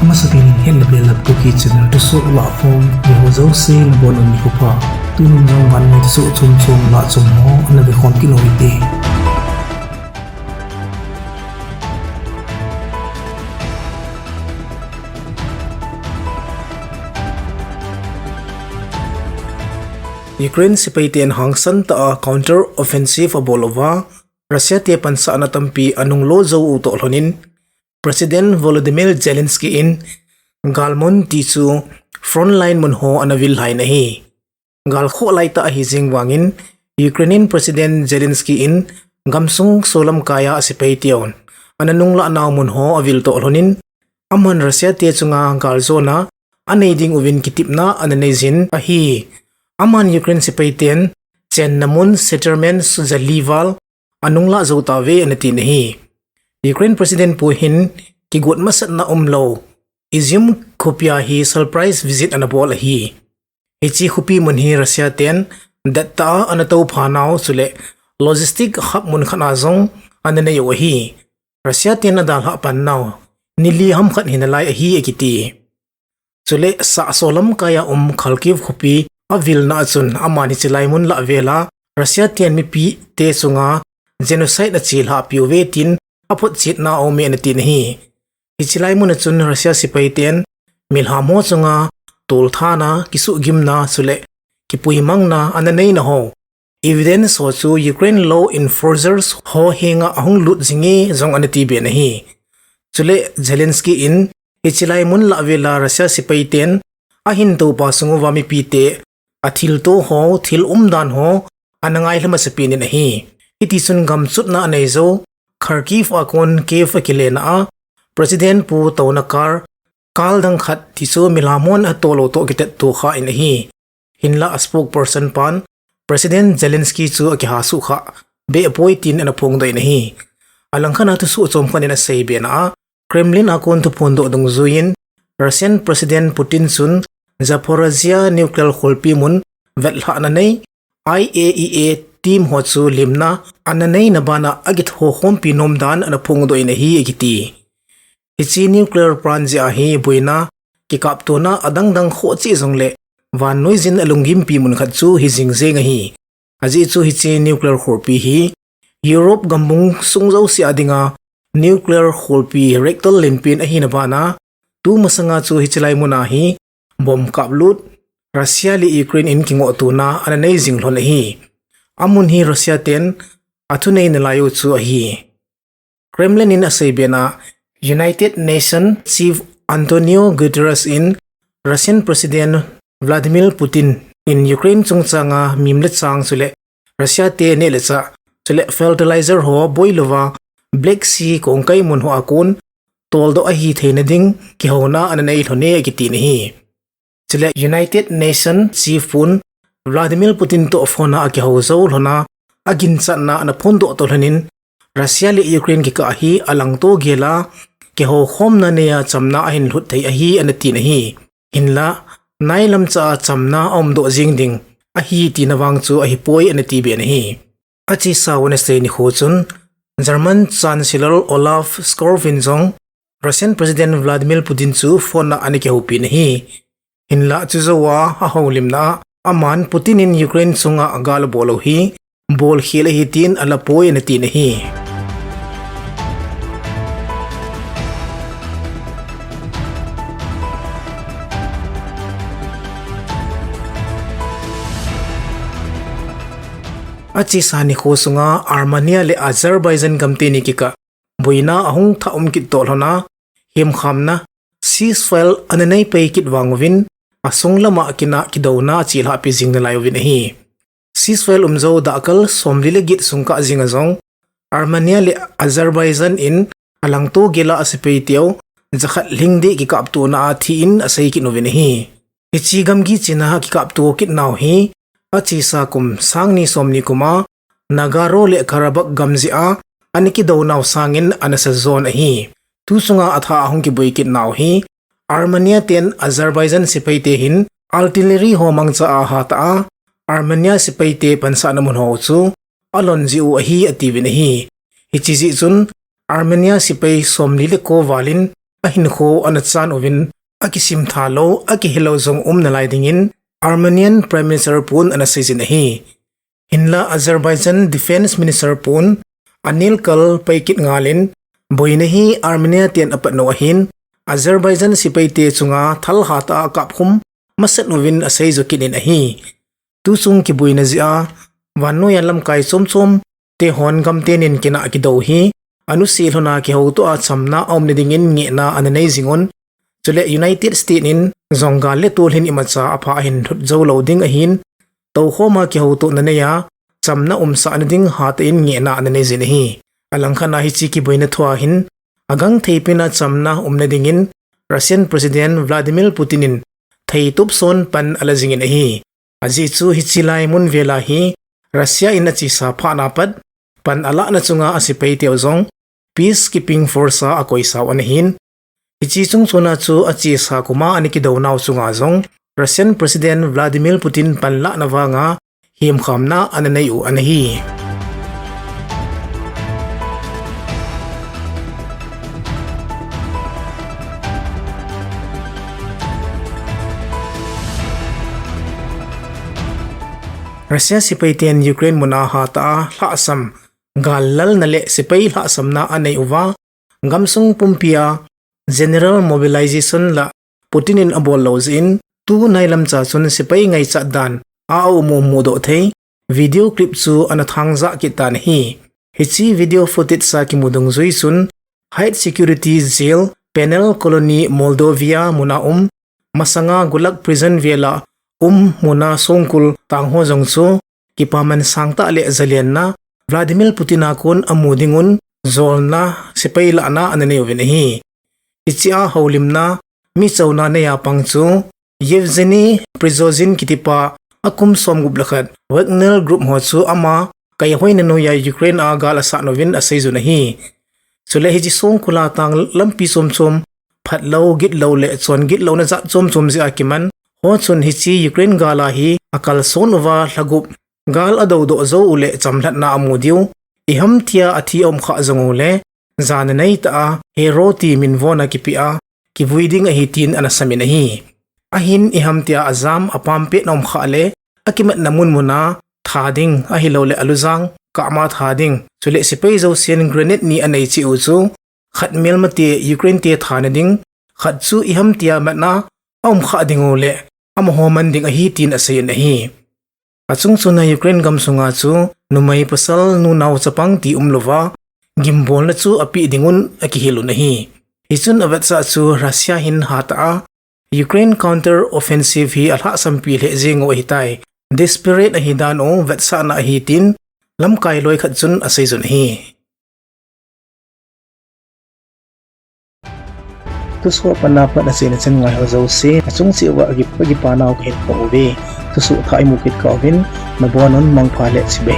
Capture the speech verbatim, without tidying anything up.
Amasapen in het le bel a Kuki channel thusoh lahkhom, miho jouse nabonun nikho pha. Tunin jong vannoi thusoh chomchom lahchom ho ana vekhom kit u hite. Ukraine sepaiten hangsan tah a counter offensive abol uva, Russia te pansahna tampi anunglo jou u toh lhonin, President Volodymyr Zelensky in galmun ti chu frontline mun ho ana vil lhai in ahi. Gal khoh laitah ahi jeng vangin, Ukrainian President Zelensky in gamsung solamkaiya asepaiteuvin ana nunglah nau mun ho avil toh lhonin, aman Russia te chunga galjona anei ding uvin kitepna ana neijin ahi. Aman Ukraine sepaiten chenna mun settlement sut ja li val anunglah jou tauve ana tin ahi. Ukraine President pu hin kigot masatna umlou Izium khopia hi surprise visit ana bol ahi. Hiche khopi mun hi Russia ten dettah a ana toupha nau chule logistic hub mun khat a jong ana nei u ahi. Russia ten adalhah pan nau ni li ham khat hinalai ahi akiti. Chule sah solamkaiya um Kharkiv khopi avilna a chun aman hiche lai mun lah vela Russia ten mipite chunga genocide achelhah piuve tin aphotchetna aume ana tin ahi. Hiche lai mun a chun Russia sepaiten milham ho chunga tolthana, kisuhgimna chule kipuimangna ana neina ho evidence ho chu Ukraine law enforcers ho henga ahung lut jinge jong ana tiben ahi. Chule Zelensky in hiche lai mun lah vela Russia sepaiten ahin toupa sung uva mipite athilto ho, thil umdan ho ana ngailha masapen in ahi. Hitichun gamchutna anei jou Kharkiv a kon Kyiv akilena a President pu touna kar kal dang khat ti chu milham hon atoh lou toh kitetto kha in ahi. Hinla a spokesperson pan President Zelensky chu akiha suh kha behpoi tin ana phongdoh in ahi. Alangkhat a thusoh chomkhat in aseibe na a, Kremlin a kon thuphondoh dungjuiyin Russian President Putin chun Zaporizhzhia nuclear kholpi mun vetlhahna nei I A E A team ho chu limna ana neina bana akithokhompi nom dan ana phongdoh in ahi akiti. Hiche nuclear plant jeh a hi boina kikaptona adangdang khoh cheh jongle vannoiyin alunggimpi mun khat chu hijing jeng ahi. Ajeh chu hiche nuclear kholpi hi Europe gambung sung jouse a dinga nuclear kholpi reactor lenpen ahina bana, tumasanga chu hiche lai muna hi bomb kaplut Russia le Ukraine in kingohtona ana nei jing lhon ahi. Amun hi Russia ten athunei nalai u chu ahi. Kremlin in aseibe na, United Nations Chief Antonio Guterres in Russian President Vladimir Putin in Ukraine chungchanga mim le chang chule Russia te neh le chah chule fertilizer ho boilouva Black Sea kongkai mun ho a kon toldoh ahi theina ding kihouna ana nei lhon e akiti in ahi. Chule United Nations Chief pun Vladimir Putin toh phone a akihou jou lhon a, aginchatna ana phondoh toh lhonin, Russia le Ukraine kikah hi alangto gel a kihoukhomna neiya chamna ahin lhut thei ahi ana tin ahi. Hinla, nailam cha a chamna aumdoh jing ding ahi tina vang chu ahipoi ana tibe na ahi. Achesa Wednesday nikho chun German Chancellor Olaf Scholz in jong Russian President Vladimir Putin chu phone a ana kihoupin ahi. Hinla chujouva ahoulimna a aman Putin in Ukraine chunga gal abol u hi bolkhel ahi tin alapoi ana tin ahi. Achesa nikho sunga Armenia le Azerbaijan gamteni kikah boina ahung thah um kit toh lhon a, hemkhamna ceasefire ana nei pai kit vang uvin, asung lama kina kidouna achelhahpi jing nalai uvin ahi. Ceasefire umjou dahkal somli le get sung kah jinga jong Armenia le Azerbaijan in alangto gel a asepaiteu jakhat lhingdeh kikaptona a thi in asei kit uvin ahi. Hiche gamgi china kikapto kit nau hi achesa kum sangni somni kuma Nagorno le Karabakh gam jeh a ana kidounau sangin ana sajon ahi. Tuchunga athah a hung kiboi kit nau hi Armenia ten Azerbaijan sepaite hin artillery ho mangcha a hatah a Armenia sepaite pansahna mun ho chu alon jeh u ahi atiuvin ahi. Hiche jeh chun Armenia sepai somli le ko valin ahinkho ana chan uvin, akisim tha lou, akihe lou jong um nalai dingin Armenian Prime Minister pun ana seijin ahi. Hinla Azerbaijan Defence Minister pun Anil Kal paikit ngalin, boina hi Armenia ten apat nau ahin, Azerbaijan sepaite chunga thal hatah a akapkhum masat uvin aseijo kit in ahi. Tuchung kiboina jeh a, vannoiya lamkai chom chom te hon gamtenin kinah kidou hi, anuse lhona kihoutoh a chamna aumna dingin ngehna ana nei jingun, chule United States in jong gal le tolhin imacha apha ahin lhut jou lou ding ahin, toukhoma kihoutohna neiya, chamna umsahna ding hatah in ngehna ana neijin ahi. Alangkhat a hiche kiboina thua hin, agangthei pena chamna umna dingin, Russian President Vladimir Putin in theitop son pan ala jingin ahi. Ajeh chu hiche lai mun vela hi Russia in achesa phatna pat pan alahna chunga asepaiteu jong peacekeeping force a akoisau ana hin. Hiche chungchona chu achesa kuma ana kidounau chunga jong Russian President Vladimir Putin panlahna vanga hemkhamna ana nei u ana hi. Russia sepaiten Ukraine muna hatah a lhahsam gal lalna le sepai lhahsamna anei uva, gamsung pumpia general mobilization la Putin in abol lou jeh in, tunailamcha chun sepai ngaichat dan a aum u mudoh thei video clip chu ana thangjah kit tan ahi. Hiche video footage a kimu dungjui chun, High Security Jail, Penal Colony, Mordovia muna um, masanga Gulag Prison vela um muna songkul tangho jong chu kipaman sangtah le jalenna Vladimir Putin a kon amu dingun jolna sepai lahna ana nei uvin ahi. Hichea houlimna michouna neiya pang chu Yevgeny Prigozhin kitipa akum somgup le khat Wagner Group ho chu ama kaihoina noiya Ukraine a gal asat uvin aseijun ahi. Chule hiche songkul a tang lampi chom chom phatlou, gitlou le chon gitlouna jat chom chom jeh a kiman ho chun hiche Ukraine gal a hi akalson uva lhagup gal adoudoh jou u le chamlhatna amu diu, iham tia athi aumkhah jong u le, jana neitah a hero ti minvona kipeh a kivui ding ahi tin ana samin ahi. Ahin iham tia ajam apampet aumkhah le, akimatna munmuna tha ding ahiloule alujang kahma tha ding, chule sepai jousen grenade ni anei cheh u chu khat melmate Ukraine te thana ding, khat chu iham tia matna aumkhah ding u le amaho man ding ahi tin aseiyin ahi. Achungchona Ukraine gamsunga chu numei pasal nunao chapang ti umlouva, gimbolna chu apeh dingun akihil un ahi. Hichun avetsah chu Russia hin hatah a Ukraine counter offensive hi alhahsampi lheh jeng u ahitai. Desperate ahidan u vetsahna ahi tin lamkai loi khat chun aseijun ahi. Thusoh apat napat aseina chan ngaiho jouse achung cheh uva akipa nau kahin phong uve. Thusoh thah imu kit kah uvin nabonun mangpha le chibai.